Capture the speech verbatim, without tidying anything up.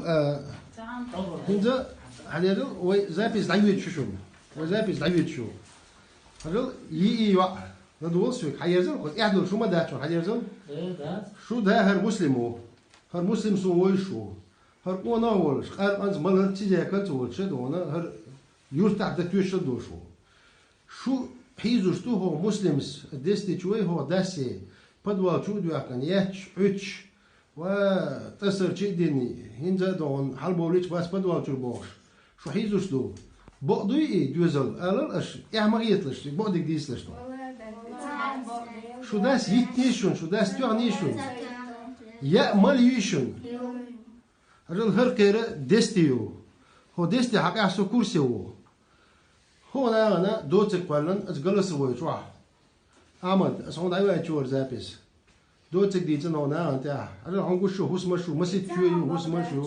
А, хӀинца хьадерзал, вай запись дӀайоьду шуна. Вай запись дӀайоьду шу. Хьажал, йиъ йоӀ ладувгӀал соьга, хьаерзал, хӀанз эхь долуш хӀума дац шуна, хьаерзал. Э, дац. Шу да хӀара Муслим ву. ХӀара Муслим суна вовзаш ву. ХӀара къонах а волуш, къаьркъанца, маланца, цизеканца а волуш, ша догӀна, хӀара юьртахь дан тоьшалла долуш ву. Шу хьийзош ду хӀокху Муслимас дестичу вай хӀокху дассе, подвал чу а доьхкина, етташ, Ӏуьтташ, ва тӀасар чу а дина, хӀинца а догӀна, хьалабовлийча бац подвал чуьра бохуш. Шу хьийзош ду. Бакъ дуй и доьзал, алал аша, эхь ма хеталаш, бакъдерг дийцалаш ду. Шу дас йиттиний шуна, шу дас тоьхний шуна? Яа мала юй шуна? Хьажал, хӀара кхера дести ю. ХӀокху дести хьакъехь со курсе ву. ХӀокху нахана доцург кхоьллина аса голосовой чохь. Ахьмад, аса хьуна дӀаваьлча вара запись. Доцург дийцина хӀокху нахана тӀехь. Хьажал, хьуна гуш ю, хӀусамаш ю, масийтта чоь ю, хӀусамаш ю.